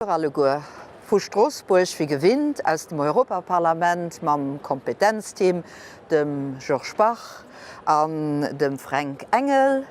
Alleguer vu Stroossbuerg, wéi gewinnt aus dem Europaparlament mam Kompetenzteam, dem Georges Bach an dem Fränk Engel.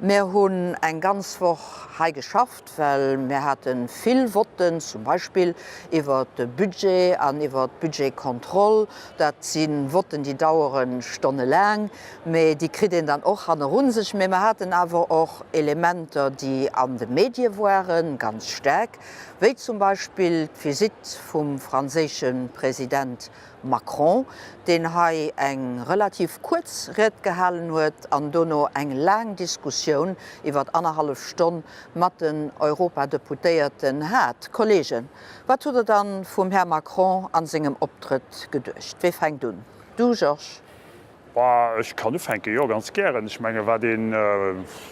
Mir hunn eng ganz Woch hei geschafft, well mir hate vill Votten, zum Beispill iwwert de Budget an iwwert d'Budgetkontroll. Dat si Votten, déi dauere stonnelaang, mee déi kritt een dann och hannerun sech. Mee mer haten awer och Elementer, déi an de Medie waren, ganz staark, wéi zum Beispill d'Visitt vum franséische President Macron, deen hei eng relativ kuerz Ried gehalen huet an dono eng laang Diskussioun iwwer annerhallef Stonn mat den Europadeputéierten hat. Kollegen, wat hutt Der dann vum Här Macron an sengem Optrëtt geduecht? Wee fänkt un? Du, Georges? Bah, ech kann ufänken, jo, ganz gären. Ech menge wat een,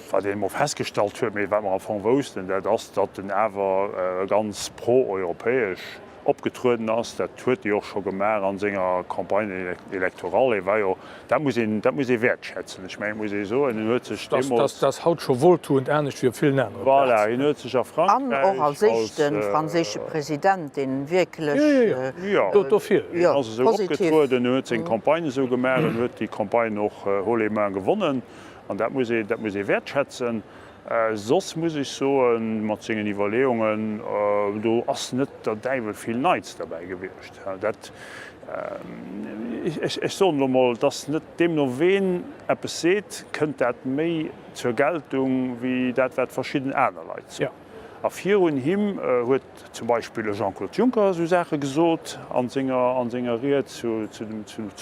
wat een emol festgestallt huet, mee wat mer am Fong woussten, dat ass, datt en awer ganz pro-europäesch opgetrueden ass. Dat huet e jo och scho gemaach a senger Campagne électorale. E war jo, dat muss een, dat muss ee wäertschätzen. Ech mengen, et muss ee soen, en huet sech deemools. Dat ass haut scho wohltuend anescht wéi op villen anere Plazen. Voilà, en huet sech a Frankräich als. An och als éischte franséische President, deen wierklech. Jo, dofir. En ass esou opgetrueden, en huet seng Campagne esou gemaach, en huet déi Campagne och haut les mains gewonnen. An dat muss ee, dat muss ee wäertschätzen. Soss muss ech soen, mat sengen Iwwerleeungen, do ass net der Däiwel vill Neits derbäi gewiescht. Dat, ech soen elo mol, et ass net, deemno ween eppes seet, kënnt dat méi zur Geltung wéi dat wat verschidden aner Leit soen. A virun him huet zum Beispill e Jean-Claude Juncker esou Saache gesot a senger Ried zu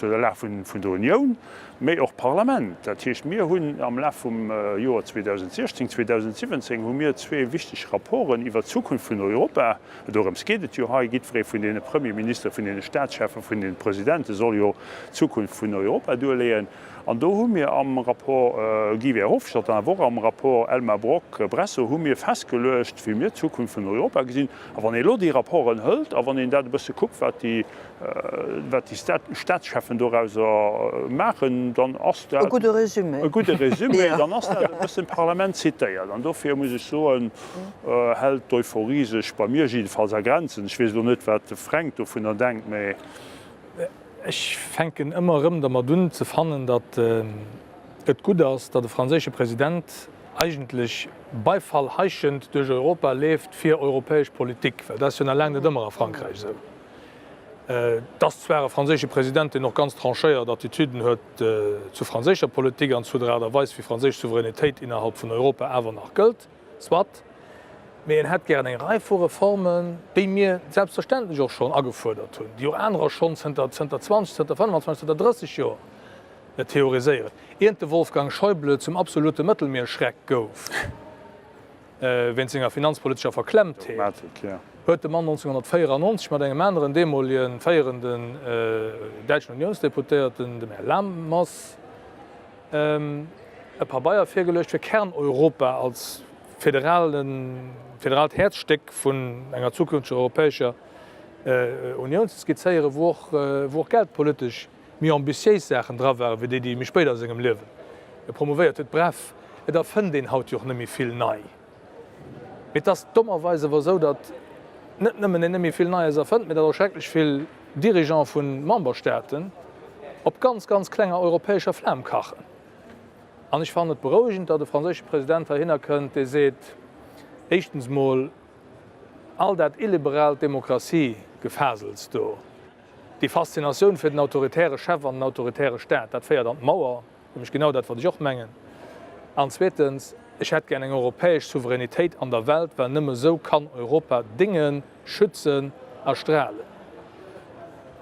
der Lag vun der Unioun, mee och d'Parlament. Dat heescht, mir hunn am Laf vum Joer 2016, 2017 hu mir zwee wichteg Rapporten iwwert d'Zukunft vun Europa, dorëms geet et jo hei, jiddweree vun deene Premierministere, vun deene Staatscheffen, vun deene Presidente soll jo d'Zukunft vun Europa duerleeën. An do hu mir am Rapport Guy Verhofstadt an awer och am Rapport Elmar Brok, Bresso hu mir festgeluecht, wéi mir d'Zukunft vun Europa gesinn. A wann ee elo déi Rapporten hëlt a wann een dat e bësse kuckt, wat déi, wat déi Staatscheffen dorauser maachen, dann ass dat e gudde Résumé. E gudde Résumé, dann ass dat e bëssen d'Parlament zitéiert. An dofir muss ech soen, hält d'Euphorie sech bei mir jiddefalls a Grenzen. Ech weess elo net, wat de Fränk dovunner denkt, mä. Ech fänken ëmmer erëm dermat un ze fannen, datt et gutt ass, datt e franséische President eigentlech beifallheischend duerch Europa leeft fir europäesch Politik, well dat ass jo nach laang net ëmmer a Frankräich esou. Et ass zwar e franséische President, deen och ganz tranchéiert Attitüden huet zur franséischer Politik an zu der Aart a Weis, wéi franséisch Souveränitéit innerhalb vun Europa awer nach gëllt. Soit, mee en hätt gären eng Rei vu Reformen, déi mir selbstverständlech och schonn agefuerdert hunn, déi och anerer schonn zënter zënter 20, zënter 25, zënter 30 Joer theoriséieren, iernt de Wolfgang Schäuble zum absolute Mëttelmierschreck gouf wéinst senger finanzpolitescher Verklemmtheet, huet de Mann 1994 mat engem aneren deemolege féierenden däitschen Unionsdeputéierten, dem Här Lammers, e Pabeier virgeluecht fir Kerneuropa als federaalt Häerzstéck vun enger zukünfteger europäescher Unioun ze skizzéieren, wou och geldpolitesch méi ambitiéis Saachen dra waren, wéi déi, déi e méi spéit a sengem Liewe promouvéiert huet. Bref, et erfënnt een haut jo och net méi vill nei. Mee et ass dommerweis awer esou, datt net nëmmen een net méi vill Neies erfënnt, mee datt och schrecklech vill Dirigeante vu Memberstaaten op ganz, ganz klenger europäescher Flam kachen. An ech fannen et berouegend, datt e franséische President heihinner kënnt, dee seet, éischtens mol, all dat illiberaalt Demokratie-Gefasels do, déi Faszinatioun fir den autoritäre Chef an den autoritäre Staat, dat féiert an d'Mauer, nämlech genau dat, wat ech och mengen. An zweetens, ech hätt gär eng europäesch Souveränitéit an der Welt, well nëmme esou kann Europa déngen, schützen a strahlen.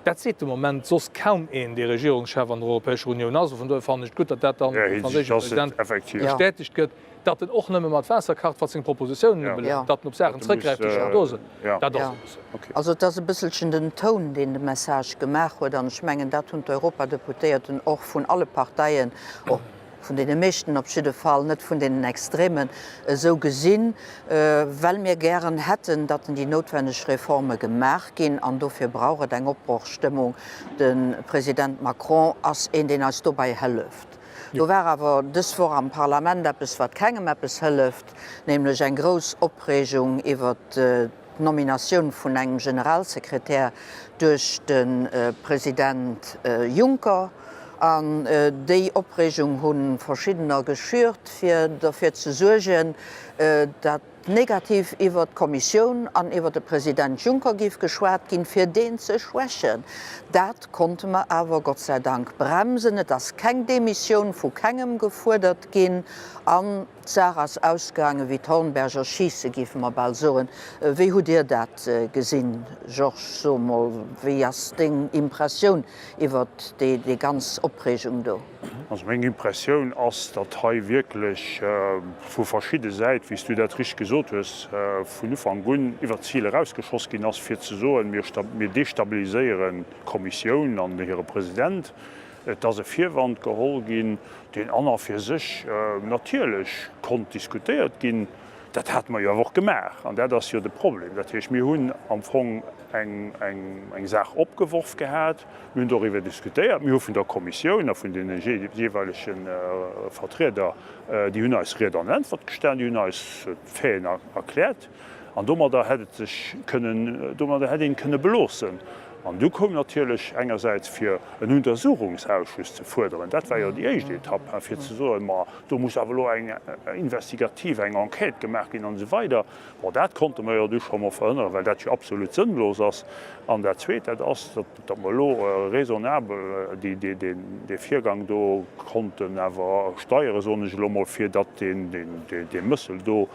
Dat seet de Moment soss kaum een, dee Regierungschef an der Europäescher Unioun ass. A vun dohier fannen ech et gutt, datt dat dann vum franséische President bestätegt gëtt, datt en och nëmme mat Waasser kacht, wat seng Propositiounen ubelaangt, datt en op Saachen zrëckgräift, déi schonn do sinn. Dat ass ebe sou. Also et ass e bësselchen den Toun, deen de Message gemaach huet. An ech mengen, dat hunn d'Europadeputéierten och vun alle Parteien, och vun deene meeschten op jidde Fall, net vun deenen Extremen, esou gesinn, well mir gären hätten, datt déi noutwenneg Reforme gemaach ginn. An dofir brauch et eng Opbrochstëmmung. De President Macron ass een, deen eis dobäi hëlleft. Do war awer dës Woch am Parlament eppes, wat kengem eppes hëlleft, nämlech eng grouss Opreegung iwwert. d'Nominatioun vun engem Generalsekretär duerch de President Juncker. An déi Opreegung hu verschiddener geschürt, fir derfir ze suergen, datt negativ iwwert d'Kommissioun an iwwert de President Juncker géif geschwat ginn, fir deen ze schwächen. Dat konnte mer awer Gott sei Dank bremsen. Et ass keng Demissioun vu kengem gefuerdert ginn an d'Saach ass ausgaange wéi d'Hornberger Schieße, géife mer bal soen. Wéi hutt Dir dat gesinn, Georges? So emol, wéi ass deng Impressioun iwwert déi ganz Opreegung do? Also meng Impressioun ass, datt hei wierklech vu verschidde Säit, wéi s du dat richteg gesot hues, vun Ufank un iwwert d'Zil erausgeschoss ginn ass, fir ze soen, mir destabiliséieren d'Kommissioun an hire President. Et ass e Virwand geholl ginn, deen an a fir sech natierlech konnt diskutéiert ginn. Dat hate mer jo awer och gemaach, an dat ass jo de Problem. Dat heescht, mir hunn am Fong eng Saach opgeworf gehat, mir hunn doriwwer diskutéiert, mir hu vun der Kommissioun a vun deene jeeweilege Vertrieder, déi hunn eis Ried an Äntwert gestan, déi hunn eis d'Faiten erkläert, an domadder hätt et sech kënnen, domadder hätt een et kënne beloossen. An du koum natierlech engersäits fir en Untersuchungsausschuss ze fuerderen, dat war jo déi éischt Etapp, fir ze soen, ma do muss awer elo eng investigativ, eng Enquête gemaach ginn an esou weider. Bon, dat konnte mer jo du scho mol verhënneren, well dat jo absolut sënnlos ass. An dat Zweet, dat ass, datt mer elo raisonnabel dee Virgang do konnten awer steieren, soen ech elo mol, fir datt dee Mëssel do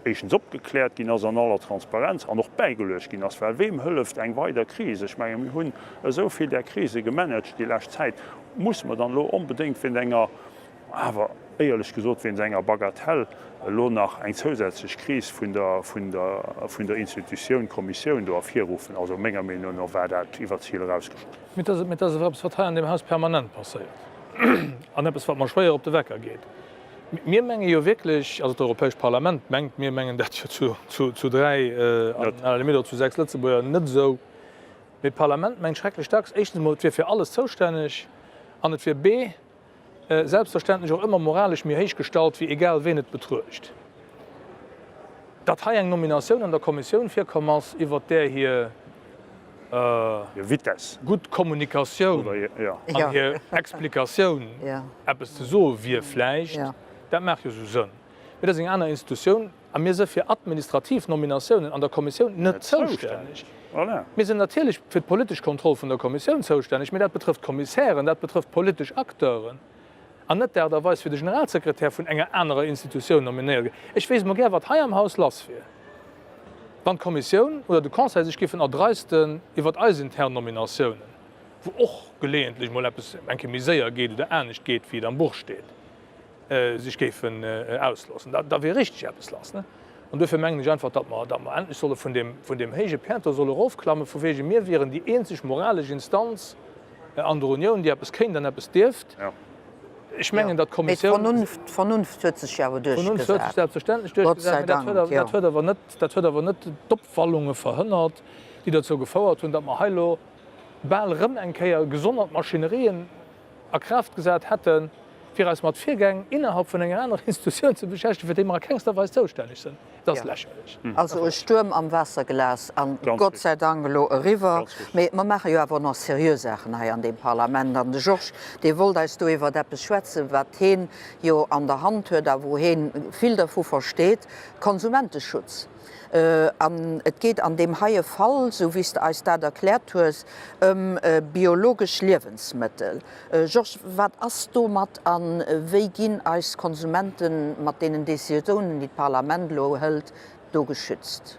éischtens opgekläert ginn ass an aller Transparenz an och bäigeluecht ginn ass, well weem hëlleft eng weider Kris? Ech menge mir hunn esou vill där Krise gemanagt déi lescht Zäit. Musse mer dann elo onbedéngt wéinst enger, awer éierlech gesot wéinst enger Bagatelle elo nach eng zousätzlech Kris vun der, vun der, vun der Institutioun Kommissioun do ervirruffen? Also menger Meenung no war dat iwwer d'Zil erausgeschoss. Mee et ass awer eppes, wat hei an deem Haus permanent passéiert an eppes, wat mer schwéier op de Wecker geet. Mir menge jo wierklech, also d'Europäescht Parlament mengt, mir mengen dat jo zu dräi an à la limite och zu sechs Lëtzebuerger net esou, mee d'Parlament mengt schrecklech dacks, éischtens emol, et wier fir alles zoustänneg an et wier, b, selbstverständlech och ëmmer moralesch méi héich gestallt wéi egal ween et betruecht. Datt hei eng Nominatioun an der Kommissioun virkomm ass, iwwert där hir gutt Kommunikatioun an hir Explikatioun eppes ze soe wier vläicht, dat maacht jo sou Sënn. Mee dat ass eng aner Institutioun a mir si fir administrativ Nominatiounen an der Kommissioun net zoustänneg. Mir sinn natierlech fir d'politesch Kontroll vun der Kommissioun zoustänneg, mee dat betrëfft d'Kommissären, dat betrëfft politesch Acteuren. An net d'Aart a Weis, wéi de Generalsekretär vun enger anerer Institutioun nominéiert gëtt. Ech wéisst mol gär, wat hei am Haus lass wier, wann d'Kommissioun oder de Conseil sech géifen erdreisten, iwwert eis intern Nominatiounen, wou och geleeëntlech mol eppes eng Kéier méi séier geet oder anescht geet, wéi et am Buch steet, sech géifen ausloossen. Da wier richteg eppes lass. An duerfir mengen ech einfach, datt mer, datt mer endlech solle vun deem, vun deem héije Päerd do solle erofklammen, vu wegen mir wieren déi eenzeg moralesch Instanz an der Unioun, déi eppes kéint an eppes dierft. Ech mengen, datt Mee d'Kommissioun. d'Vernunft, d'Vernunft huet sech jo awer D'Vernunft huet sech duerchgesat. selbstverständlech Gott sei duerchgesat, mee dat Dank, huet awer, jo. dat huet awer net, dat huet awer net d'Opwallunge verhënnert, déi dozou gefouert hunn, datt mer hei elo bal erëm eng Kéier gesonnert Maschinerien a Kraaft gesat hätten, fir eis mat Virgäng innerhalb vun enger anerer Institutioun ze beschäftegen, fir déi mer a kengster Weis zoustänneg sinn. Dat ass lächerlech. Also e Stuerm am Waasserglas an Gott sei Dank elo eriwwer. Mee mer maache jo awer och nach seriö Saachen hei an deem Parlament. An de Georges, dee wollt eis do iwwert eppes schwätzen, wat heen jo an der Hand huet a wou heen vill dervu versteet, Konsumenteschutz. An et geet an deem heie Fall, esou wéi s de eis dat erkläert hues, ëm biologesch Liewensmëttel. Georges, wat ass domat a wéi ginn eis Konsumente mat deenen Décisionen, déi d'Parlament elo hëlt, do geschützt?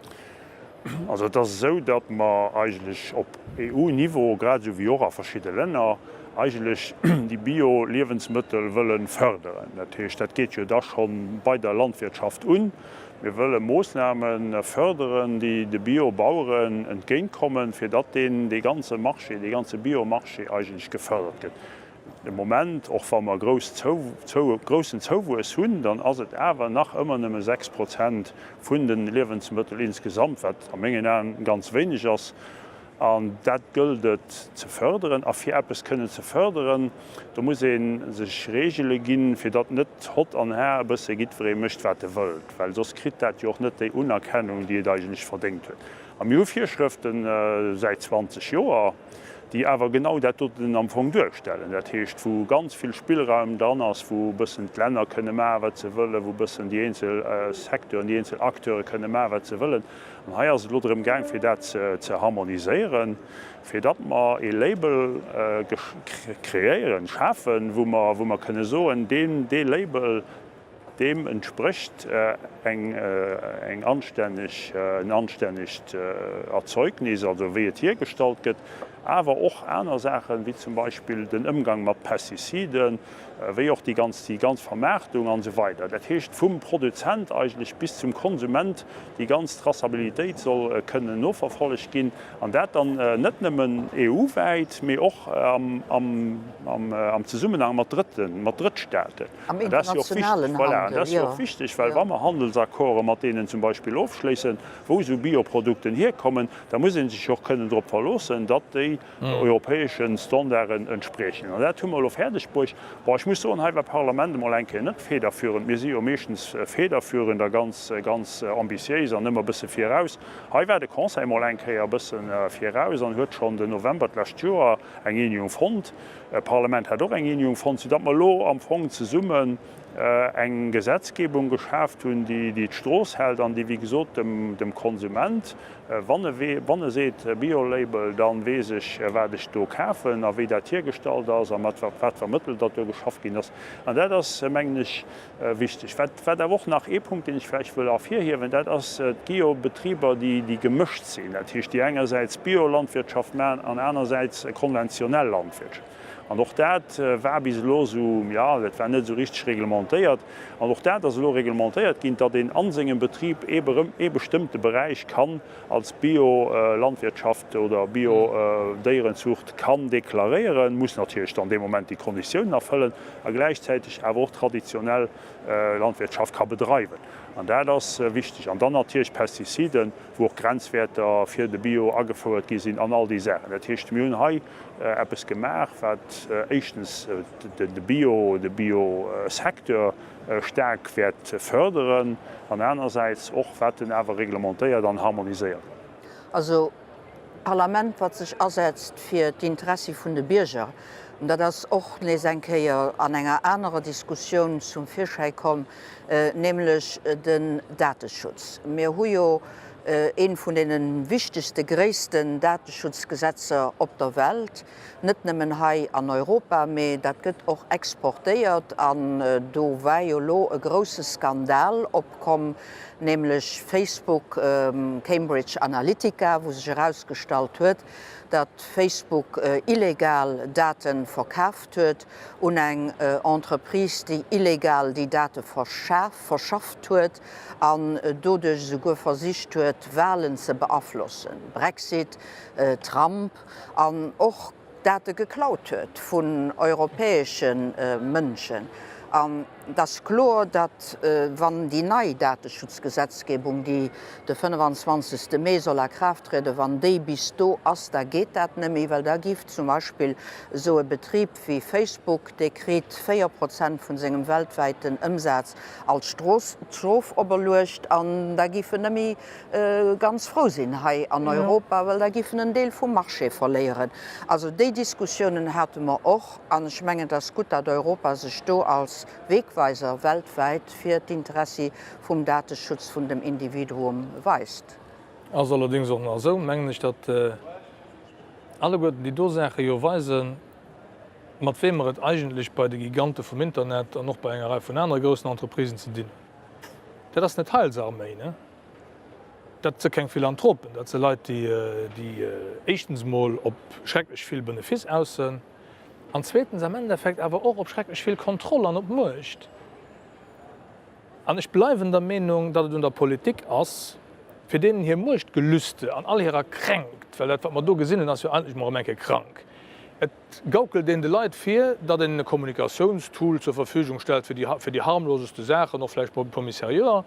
Also et ass esou, datt mer eigentlech op EU-Niveau, grad esou wéi och a verschidde Länner, eigentlech déi Bio-Liewensmëttel wëlle förderen. Dat heescht, dat geet jo da scho bei der Landwirtschaft un. Mir wëlle Moossname förderen, déi de Bio-Baueren entgéintkommen, fir datt deen dee ganze Marché, dee ganze Bio-Marché eigentlech gefördert gëtt. De Moment, och wa mer grouss groussen Zouwuess hunn, dann ass et awer nach ëmmer nëmme 6 Prozent vun de Liewensmëttel insgesamt, wat a mengen Aen ganz wéineg ass. An dat gëllt et ze förderen. A fir eppes kënnen ze förderen, do muss ee sech Reegele ginn, fir datt net hott an har e bësse jiddweree mécht, wat e wëllt, well soss kritt dat jo och net déi Unerkennung, déi et eigentlech verdéngt huet. A mir hu Virschrëfte säit 20 Joer, déi awer genau dat doten am Fong duerstellen. Dat heescht, wou ganz vill Spillraum dran ass, wou e bëssen d'Länner kënne maachen, wat se wëllen, wou e bëssen déi eenzel Secteuren, déi eenzel Acteure kënne maachen, wat se wëllen. An hei ass et elo drëm gaang, fir dat ze harmoniséieren, fir datt mer ee Label kreéieren, schafen, wou mer, wou mer kënne soen, deen, dee Label, deem entsprécht eng, eng anstänneg, en anstännegt Erzeugnis, also wéi et hiergestallt gëtt, awer och aner Saachen, wéi zum Beispill den Ëmgang mat Pestiziden, wéi och déi ganz, déi ganz Vermaartung an esou weider. Dat heescht, vum Produzent eigentlech bis zum Konsument, déi ganz Traçabilitéit soll kënnen noverfollegt ginn, an dat dann net nëmmen EU-wäit, mee och am Zesummenhang mat Drëtten, mat Drëttstaaten. Am internationalen Handel, jo. Voilà, an dat ass jo och wichteg, well wa mer Handelsaccorde mat deenen zum Beispill ofschléissen, wou esou Bioprodukten hierkommen, da muss ee sech och kënnen drop verloossen, datt déi europäesche Standarden entspriechen. An dat hu mer elo fäerdeg bruecht. Bon, ech muss soen, hei war d'Parlament emol eng Kéier net federführend. Mir si jo meeschtens federführend a ganz, ganz ambitiéis an ëmmer e bësse viraus. Hei war de Conseil emol eng Kéier e bësse viraus an huet schonn den November d'lescht Joer eng Eenegung fonnt. D'Parlament hat och eng Eenegung fonnt, soudatt mer elo am Fong zesummen eng Gesetzgebung geschaaft hunn, déi d'Strooss hält an déi, wéi gesot, dem Konsument, Wann e wann e seet Bio-Label, dann weess ech wat ech do kafen a wéi dat hiergestallt ass a mat wat fir Mëttel datt do geschafft ginn ass. An dat ass, mengen ech, wichteg. Wat wat awer och nach ee Punkt, deen ech vläicht wëll ervirhiewen, dat ass d'Geo-Betriber, déi déi gemëscht sinn, dat heescht déi engersäits Bio-Landwirtschaft maachen an anersäits konventionell Landwirtschaft. An och dat war bis elo esou, jo, dat war net esou richteg reglementéiert. An och dat ass elo reglementéiert ginn, datt een a sengem Betrib ee bestëmmte Beräich kann als Biolandwirtschaft oder Biodéierenzuucht kann deklaréieren, muss natierlech dann dee Moment déi Konditiounen erfëllen a gläichzäiteg awer och traditionell Landwirtschaft ka bedreiwen. An dat ass wichteg. An dann natierlech d'Pestiziden, wou och Grenzwäerter fir de Bio agefouert gi sinn an all déi Saachen. Dat heescht, mir hunn hei eppes gemaach, wat éischtens de Bio, de Biosecteur staark wäert förderen an anersäits och wat en awer reglementéiert an harmoniséiert. Also d'Parlament, wat sech asetzt fir d'Interessi vun de Bierger, an dat ass och nees eng Kéier an enger anerer Diskussioun zum Virschäi komm, nämlech den Dateschutz. Mir hu jo eent vun deene wichtegste, gréissten Dateschutzgesetzer op der Welt, net nëmmen hei an Europa, mee dat gëtt och exportéiert. An do war jo elo e grouse Skandal opkomm, nämlech Facebook, Cambridge Analytica, wou sech erausgestallt huet, datt Facebook illegal Date verkaaft huet un eng Entreprise, déi illegal déi Date verschafft huet an doduerch esouguer versicht huet, Walen ze beaflossen, Brexit, Trump, an och Date geklaut huet vun europäesche Mënschen. An et ass kloer, datt wann déi nei Dateschutzgesetzgebung, déi de 25. Mee soll a Kraaft trieden, wann déi bis do ass, da geet dat net méi, well da giff zum Beispill esou e Betrib wéi Facebook, dee kritt 4 Prozent vun sengem weltwäiten Ëmsaz als Strof operluecht, an da giff en net méi ganz frou sinn hei an Europa, well da giff en en Deel vum Marché verléieren. Also déi Diskussiounen hate mer och, an ech mengen, et ass gutt, datt Europa sech do als Wegweiser weltwäit fir d'Interessi vum Dateschutz vun dem Individuum weist. Ass allerdéngs och nach esou, mengen ech, datt alleguerten déi do Saache jo weisen, mat weem mer et eigentlech bei de Gigante vum Internet an och bei enger Rei vun anere groussen Entreprisen ze dinn hunn. Dat ass net d'Heilsarméi, ne? Dat si keng Philanthropen, dat si Leit, déi éischtens emol op schrecklech vill Benefiss aus sinn an zweetens am Endeffekt awer och op schrecklech vill Kontroll an op Muecht. An ech bleiwen der Meenung, datt et un der Politik ass, fir deenen hir Muechtgelüste an all hirer Kränkt, well dat, wat mer do gesinn hunn, ass jo eigentlech mol erëm eng Kéier krank, et gaukelt een de Leit vir, datt een e Kommunikatiounstool zur Verfügung stellt fir déi, fir déi harmloseste Saachen, och vläicht mol e puer méi seriöer.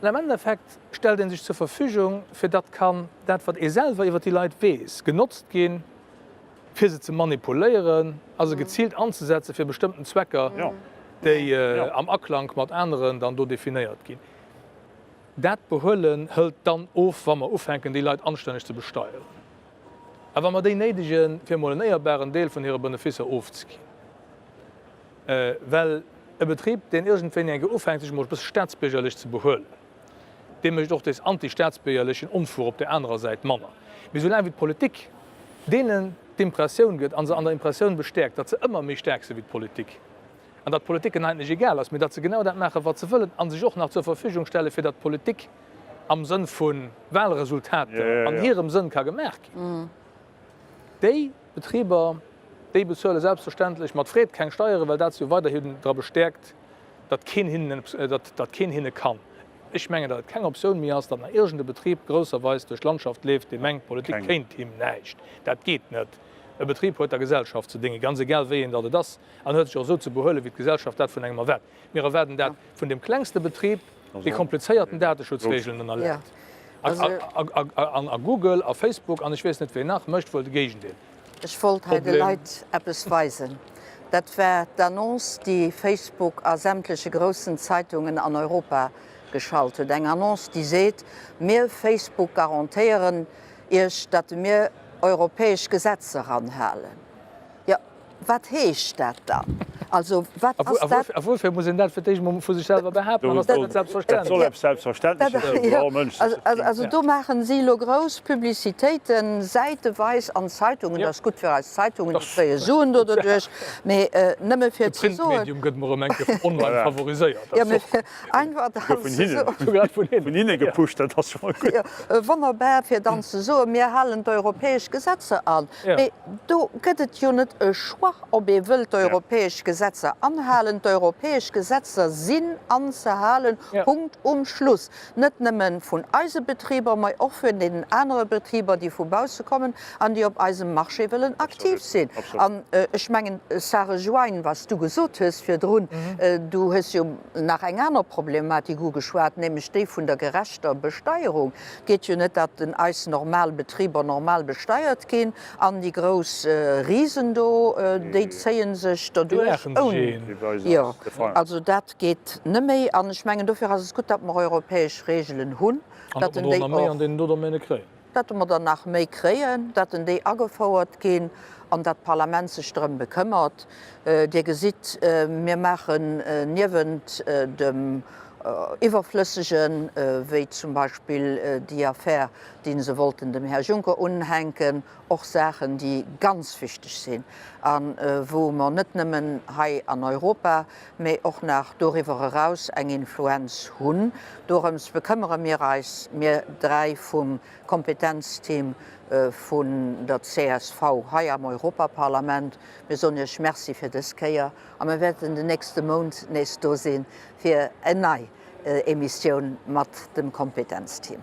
An am Endeffekt stellt ee sech zur Verfügung, fir datt kann dat, wat ee selwer iwwer déi Leit weess, genotzt ginn, fir se ze manipuléieren a se geziilt anzesetze fir bestëmmten Zwecker, déi am Aklank mat aneren dann do definéiert ginn. Dat Behuelen hëlt dann of, wa mer ufänken, déi Leit anstänneg ze besteieren a wa mer déi néidegen, fir emol en éierbaren Deel vun hire Benefisser ofzeginn. Well e Betrib, deen iergendwéini eng Kéier ufänkt, sech emol e bësse staatsbiergerlech ze behuelen, dee mécht och dees antistaatsbiergerlechen Onfug op där anerer Säit manner. Mee soulaang wéi d'Politik deenen d'Impressioun gëtt a se an der Impressioun bestäerkt, datt se ëmmer méi staark si wéi d'Politik an datt d'Politik en eigentlech egal ass, mee datt se genau dat maachen, wat se wëllen a sech och nach zur Verfügung stellen, fir datt d'Politik am Sënn vu Wahlresultater an hirem Sënn ka gemaach ginn, déi Betriber, déi bezuele selbstverständlech mat Freed keng Steieren, well dat se jo weiderhin dra bestäerkt, datt keen hinnen, datt keen hinne kann. Ech mengen, datt et keng Optioun méi ass, datt nach iergend e Betrib grousserweis duerch d'Landschaft leeft, dee mengt, d'Politik kéint him näischt. Dat geet net. E Betrib huet der Gesellschaft ze déngen, ganz egal wéi een datt et ass, an huet sech och esou ze behuelen, wéi d'Gesellschaft dat vun engem erwaart. Mir erwaarden dat vun deem klengste Betrib, dee komplizéierten Dateschutzregeln ënnerläit. A Google a Facebook an ech weess net ween nach mécht wuel de Géigendeel. Ech wollt hei de Leit eppes weisen. Dat war d'Annonce, déi Facebook a sämtleche groussen Zeitungen an Europa geschalt huet. Eng Annonce, déi seet, Mir, Facebook, garantéieren Iech, datt mir europäesch Gesetzer anhalen. Jo, wat heescht dat dann? Also, wat ass dat? A wuerfir muss een dat fir d'éischt emol vu sech selwer behaapten? An ass dat net selbstverständlech? Dat soll eppes Selbstverständleches sinn, wou all Mënsch sech dat denkt. Also do maachen si elo grouss Publicitéiten, säiteweis an Zeitungen. Dat ass gutt fir eis Zeitungen, déi kréie Suen do doduerch. Mee nëmme fir ze soen. De Printmedium gëtt emol erëm eng Kéier vum Online favoriséiert. Jo, mee einfach dann ze soen. Souguer vun hinne gepusht, dat ass scho mol gutt. Wonnerbar, fir dann ze soen, mir halen d'europäesch Gesetzer an. Mee do gëtt et jo net e Choix, ob ee wëllt d'europäesch Gesetzer anhalen. D'europäesch Gesetzer sinn anzehalen, Punkt um Schluss. Net nëmme vun eise Betriber, mä och vun deenen anere Betriber, déi vu bausse kommen an déi op eisem Marché wëllen aktiv sinn. An ech mengen, ça rejoint, wat s du gesot hues virdrun. Du hues jo nach eng aner Problematik ugeschwat, nämlech déi vun der gerechter Besteierung. Et geet jo net, datt den eis normal Betriber normal besteiert ginn an déi grouss Risen do, déi zéie sech doduerch ouni. Jo, also dat geet net méi. An ech mengen, dofir ass et gutt, datt mer europäesch Regeln hunn, datt en déi och. Datt mer der nach méi kréien, datt en déi agefouert ginn an datt d'Parlament sech drëm bekëmmert. Dir gesitt, mir maachen niewent dem Iwwerflëssegen, wéi zum Beispill déi Affär, déi se wollten dem Här Juncker unhänken, och Saachen, déi ganz wichteg sinn a wou mer net nëmmen hei an Europa, mä och nach doriwwer eraus eng Influenz hunn. Dorëms bekëmmere mir eis, mir 3 vum Kompetenzteam vun der csv hei am Europaparlament. Mir soen Iech Merci fir dës Kéier a mir wäerten den nächste Mount nees do sinn, fir en nei Emissioun mat dem Kompetenzteam.